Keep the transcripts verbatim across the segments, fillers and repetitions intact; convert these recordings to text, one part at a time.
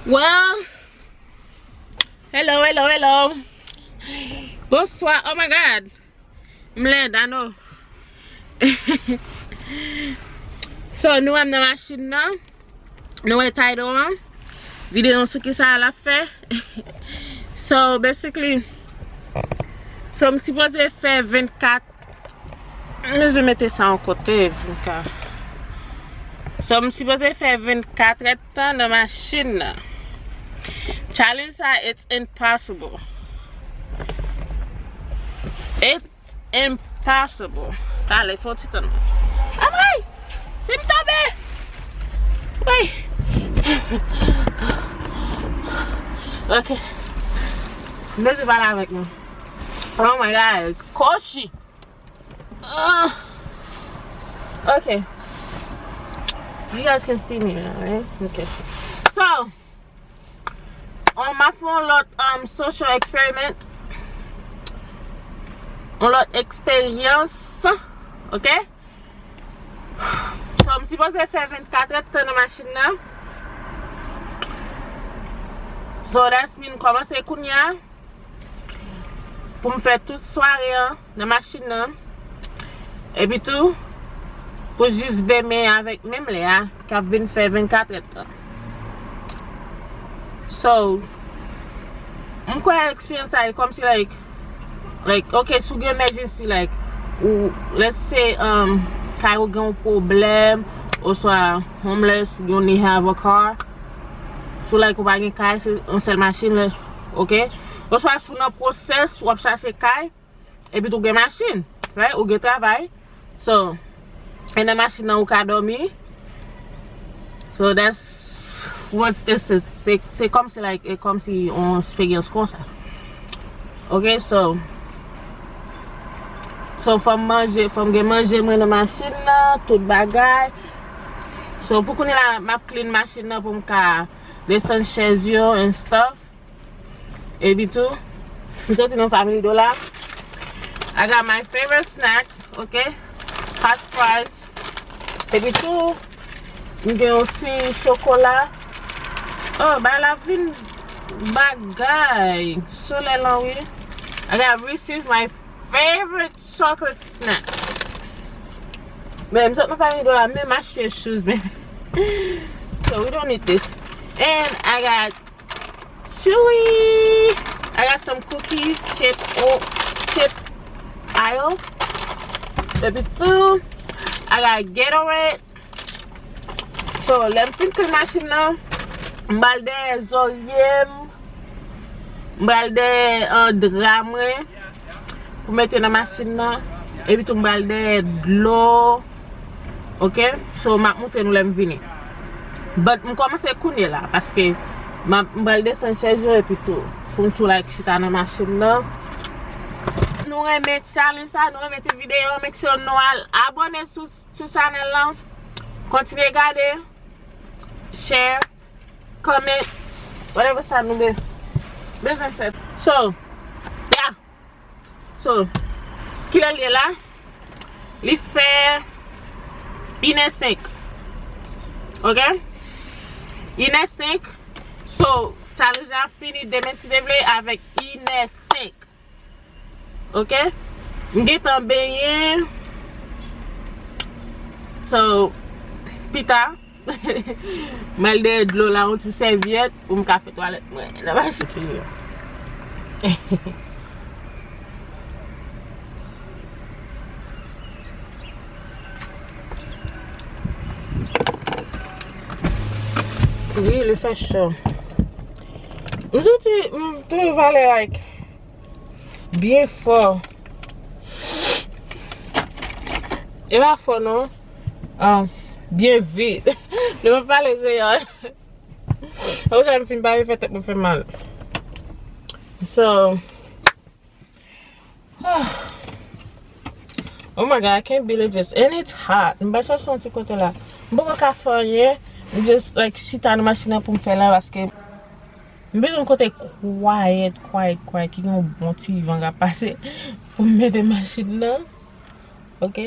Well, hello, hello, hello. Bonswa, oh my God. M lèd, I know. So, nou wè m nan machin nan. Nou wè title an. Videyo sou ki sa l ap fè. So, basically, so, m sipoze fè vennkat. M bezwen mete sa yon kote pou m ka. So, m sipoze fè vennkat èdtan nan machin nan. Challenge sa, it's impossible. It's impossible. Talè, fè yon ti tann. Anmwey! Si m tonbe! Wi! Ok. M bezwen pale avèk nou. Oh my God, it's Koshi. Ah. Okay. You guys can see me now, right? Okay. So, um, m ap fè yon lòt, um, social experiment. Yon lòt eksperyans. Okay? So, m sipoze fè vennkat èdtan nan machin nan. So, that's mean, kòmanse kounye a. Pou m fè tout sware an nan machin nan. Epi tou, pou jis demen avèk menm lè a, k ap vin fè vennkat èdtan. So, m kwè eksperyans sa e kòmsi, like, like, ok, si w gen emergency, like, ou, let's say, um, kay ou gen yon pwoblèm, oswa homeless, you only have a car, so, like, ou pa gen kay, se yon sèl machin, like, ok? Oswa si w nan pwosès, w ap chache kay, epi tou gen machin, right? Ou gen travay. So, e nan machin nan ou ka dòmi. So, that's what this is. Se, se kòmsi, like, e kòmsi yon eksperyans konsa. Ok, so, so, fò m manje, fò m gen manje mwen nan machin nan, tout bagay. So, pou kounye la, m ap clean machin nan pou m ka desann chèz yo and stuff. Epi tou, m soti nan Family Dollar. I got my favorite snacks, ok? Hot fries. Epi tou, m gen yon ti chokola. Oh, bay la vin bagay. Solèy lan, wi. I got Reese's, my favorite chocolate snacks. Men, m sot nan Family Dollar, men m achte shoes, men. So, we don't need this. And I got Chewy! I got some cookies, chip, oh, chip ayo. Epi tou, I got Gatorade. So, lè m fin clean machin nan, m pral dèyè zòrye m, m pral dèyè, uh, dra mwen. Pou mete nan machin nan. Epi tou m pral dèyè dlo. Ok? So, m ap montre nou lè m vini. But m kòmanse kounye la, paske m ap, m pral desann chèz yo epi tou. Pou m tou, like, chita nan machin nan. Nou renmen challenge sa, nou renmen ti videyo, make sure nou al abòne sou, sou chanèl lan. Kontinye gade, share, comment, whatever sa nou be-, bezwen fè. So, yeah. So, kilè l ye la? Li fè inè senk. Ok? Inè senk. So, challenge la fini demen si Dye vle avèk inè senk. Ok? M gentan benyen. So, pita. M al dèyè dlo la, yon ti sèvyèt pou m ka fè twalèt mwen. Nan machin. Wi, li fè cho. M santi, m twouve valè, like, byen fò. E pa fò non. Ah, byen vit. Lè m ap pale kreyòl. Ou sa m fin pale fè tèt mwen fè mal. So, oh my God, I can't believe this. And it's hot. M pa chache yon ti kote la. M poko ka fè anyen. M just, like, chita nan machin nan pou m fè la paske m bezwen yon kote quiet, quiet, quiet, ki gen yon bon ti van k ap pase pou m mete machin nan. Ok?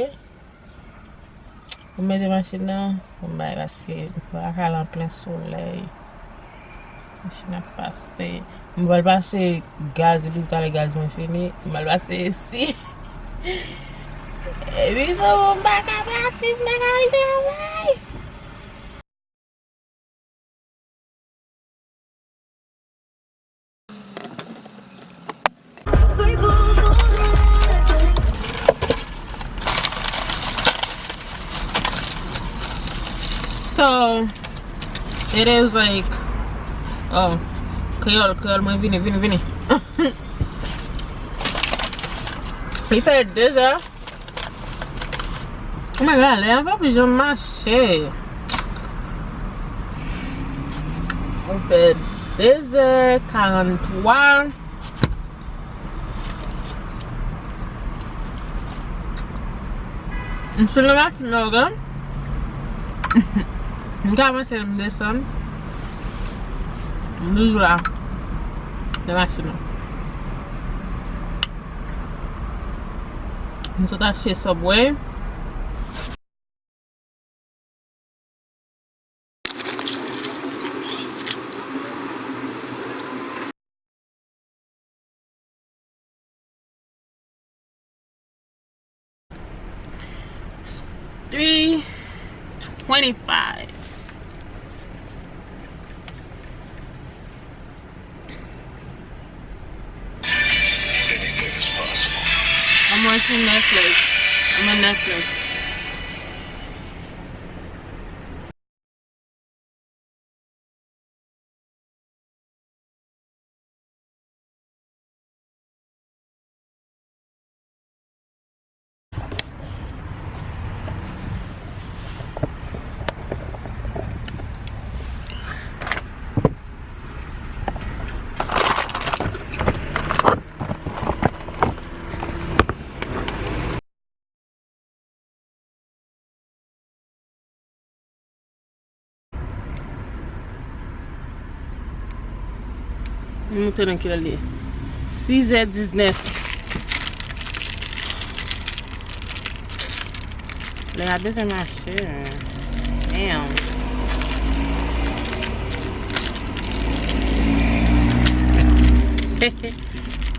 Pou m mete machin nan, pou m bay, paske m pa ka al an plen solèy. Machin ap pase. M pral pase gaz epi talè gaz mwen fini. M pral pase esi. Epi tou, m pa ka pati, m pa ka al travay. So, it is like, oh, kreyòl, kreyòl, mwen vini, vini, vini. Li fè de zè. Oh my God, lè a pa plis janm mache. Ou fè de zè karant twa. M sou nan machin nan, oke? M ka avanse, m desann. M toujou la. Nan machin nan. M sot achte Subway. Three twenty-five. I'm watching Netflix. I'm on Netflix. M montre nou kilè l ye. Sizè diznèf. Lè a bezwen mache, men. Damn.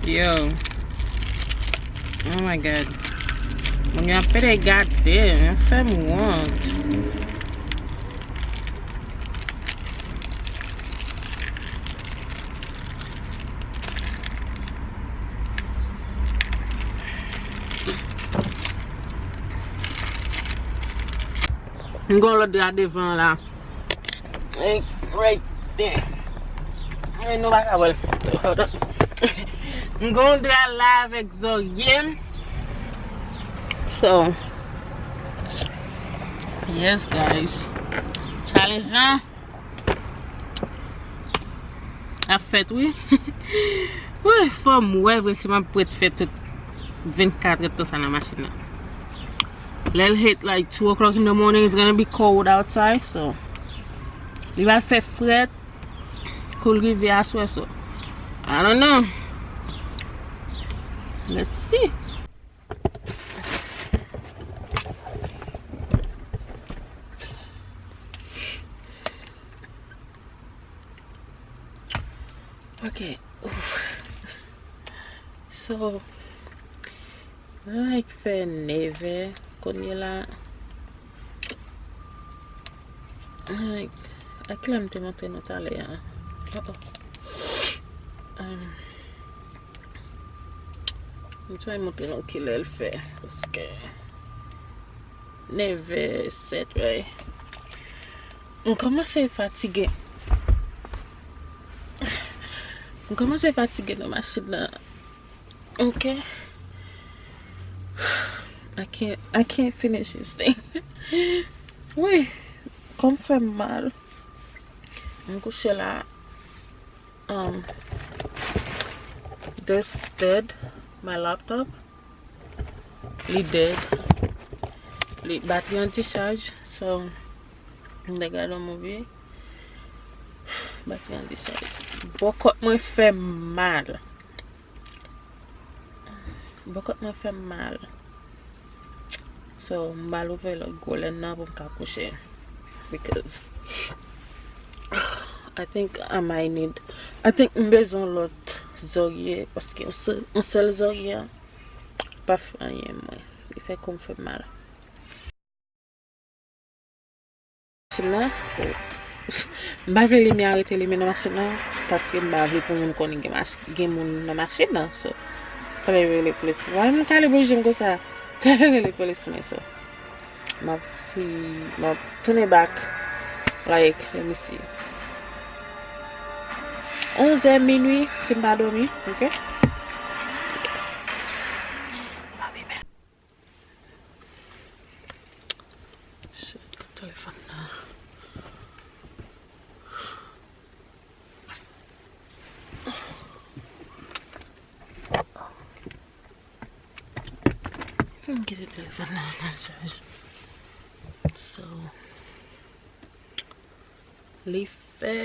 Yo. Oh my God. Moun yo ap pede gade, yo fè m wont. M gen yon lòt dra devan la. Right, right there. Men nou pa ka wè l. M gen yon dra la avèk zòrye m. So, yes, guys. Challenge lan ap fèt, wi. Wi, fò m wè vre si m ap ret fè tout vennkat èdtan sa nan machin nan. Lè l hit, like, two o'clock in the morning, it's gonna be cold outside, so li pral fè frèt kou l rive aswè, so I don't know. Let's see. Ok. Ouf. So, mwen like fè nevè kounye la. Like, a kilè m te montre nou talè a? Oh, oh. Um, m try montre nou kilè l fè, paske nevè, sèt, right? M kòmanse fatige. M kòmanse fatige nan machin nan. Ok. I can't, I can't finish this thing. Wi, kò m fè m mal. M kouche la. Um, this dead, my laptop. Li dead. Li, batri an discharge. So, m te gade yon movie. Batri an discharge. Bò kòt mwen fè m mal. Bò kòt mwen fè m mal. So, m pral ouvè lòt gwo lèn nan pou m ka kouche. Because I think I might need, I think m bezwen lòt zòrye, paske yon sèl, yon sèl zòrye an pa fè anyen mwen. Li fè kò m fè m mal. Machin nan, m pa vle limyè a rete limen nan machin nan, paske m pa vle pou moun konnen gen mach-, gen moun nan machin nan. So, fè rele polis. Why m kale bouji m konsa? Fè rele polis mwen, so. M ap, si, m ap tounen back, like, let me see, onz è, minui, si m pa dòmi, ok? Shit, kot telefòn nan? M kite telefòn nan nan chaj. So, li fè,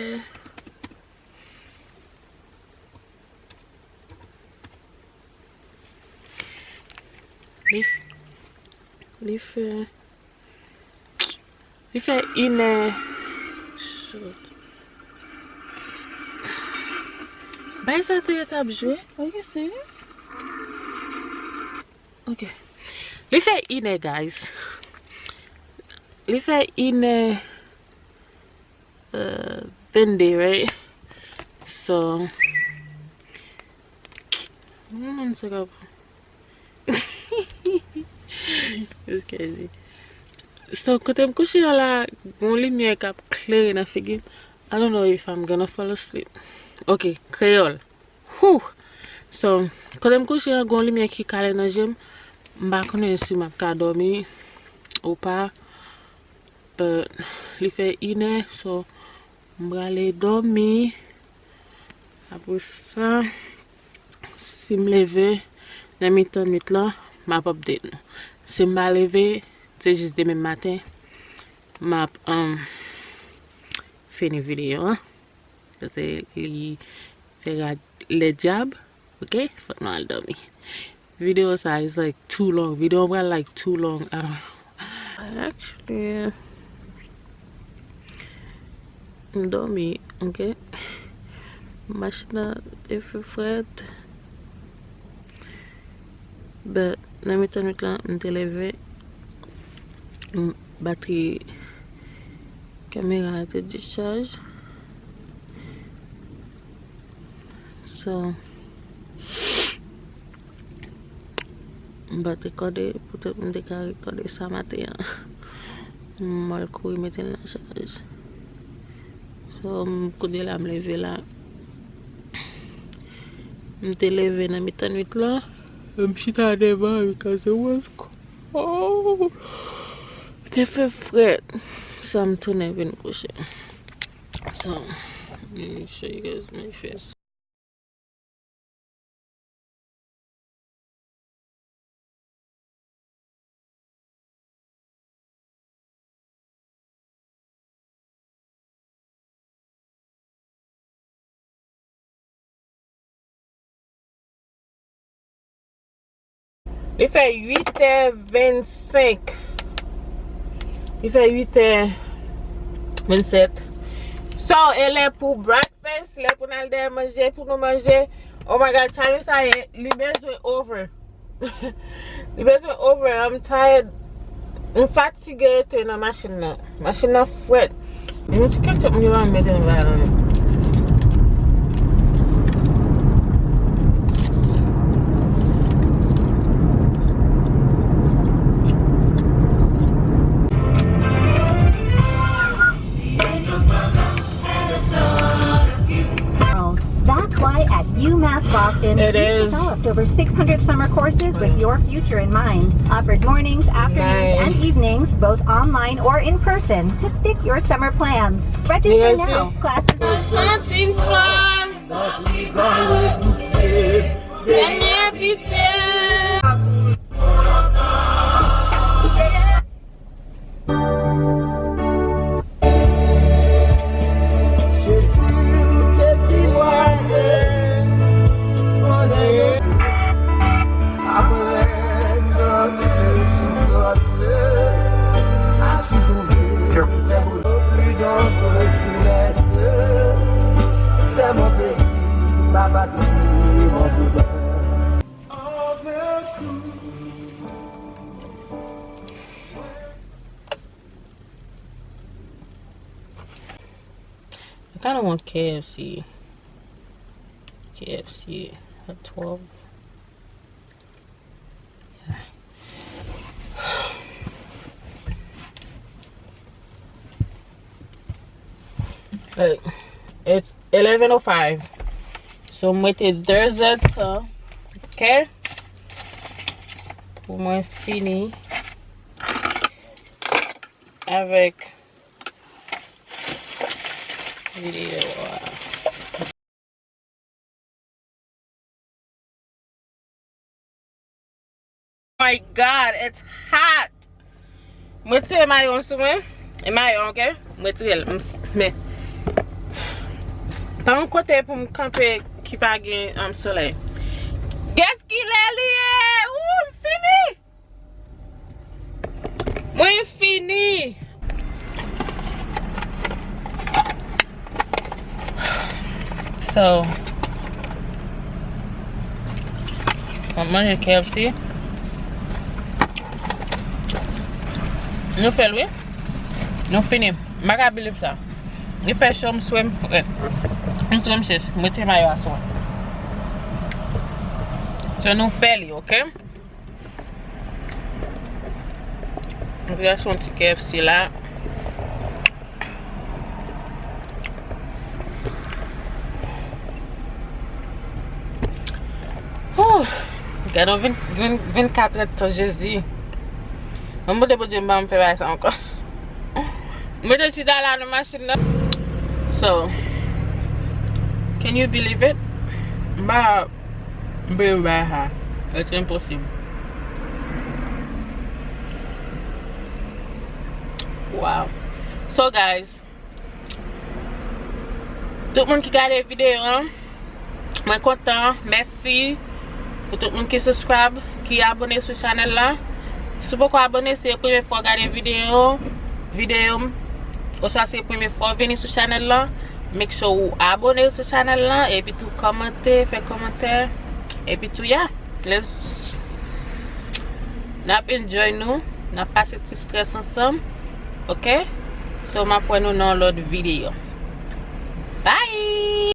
li f-, li fè Li fè inè. Shoot. Bay sa te ret ap jwe. Are you serious? Ok. Li fè inè, guys. Li fè inè, euh, vennde, right? So, mwen menm se ka It's crazy. So, kote m kouche an la, gon limyè k ap klere nan figi m. I don't know if I'm gonna fall asleep. Ok, kreyòl. Whew! So, kote m kouche an, gon limyè ki kale nan je m. M pa konnen si m ap ka dòmi ou pa. But, li fè inè, so, m prale dòmi. Apre sa, si m leve nan mitan nwit lan, m ap update nou. Si m pa leve, se jis demen maten, m ap, um, fini videyo an. Paske li fè rad lè dyab. Ok, fòk nou al dòmi. Videyo sa is like too long. Videyo pral like too long. I don't know. Actually, m dòmi, ok? Machin nan te fè frèt. But, nan mitan nwit lan, m te leve. M, batri kamera a te discharge. So, m pa t rekòde, poutèt m te ka rekòde sa maten an. M al kouri mete l nan chaj. So, m, kounye la m leve la. M te leve nan mitan nwit la. M chita devan because it was cold. Te fè frèt. So, m tounen vin kouche. So, let me show you guys my face. Li fè uit è vennsenk. Li fè uit è vennsèt. So, e lè pou breakfast, lè pou n al dèyè manje, pou nou manje. Oh my God, challenge sa ye, li bezwen over. Li bezwen over, I'm tired. M fatige rete nan machin nan. Machin nan frèt. Yon ti ketchup m gen pa m mete nan bagay la non. That's why at UMass Boston, we've developed over six hundred summer courses with your future in mind, offered mornings, afternoons, and evenings, both online or in person, to fit your summer plans. Register now. Classes. Mwen santi m fò. Senyè, pitye. I kinda want K F C. K F C at twelve. Like, it's eleven oh five. So, m mete de zè tan, ok? Pou mwen fini avèk videyo a. My God, it's hot! Mwen tire mayo an sou mwen. E mayo, ok? Mwen tire l. M s- Men. Pa yon kote pou m kanpe ki pa gen um, solèy. Guess ki lè li ye? Ooh, m fini! Mwen fini. So, mwen manje K F C. Nou fè l, wi. Nou fini. M pa ka bilib sa. Li fè cho, m swe, m frèt. M swe, m chèch. M retire mayo a sou mwen. So, nou fè li, ok? Mwen pral fè yon ti K F C la. Ooh, gade yon vin, vin, vennkat èdtan, Jezi. Mwen mande Bondye m pa m fè bagay sa ankò. Mwen te chita la nan machin nan. So, can you believe it? M pa M pa bay ha. It's impossible. Wow. So guys, tout moun ki gade videyo an, mwen kontan. Mèsi pou tout moun ki subscribe, ki abone sou chanèl la. Si w poko abone, se premye fwa w gade videyo, videyo m, oswa se premye fwa w vini sou chanèl la, make sure ou abone sou chanèl la, epi tou kòmante, fè kòmantè, epi tou, yeah. Let's, n ap enjoy nou, n ap pase ti strès ansanm, ok? So, m ap wè nou nan yon lòt videyo. Bye!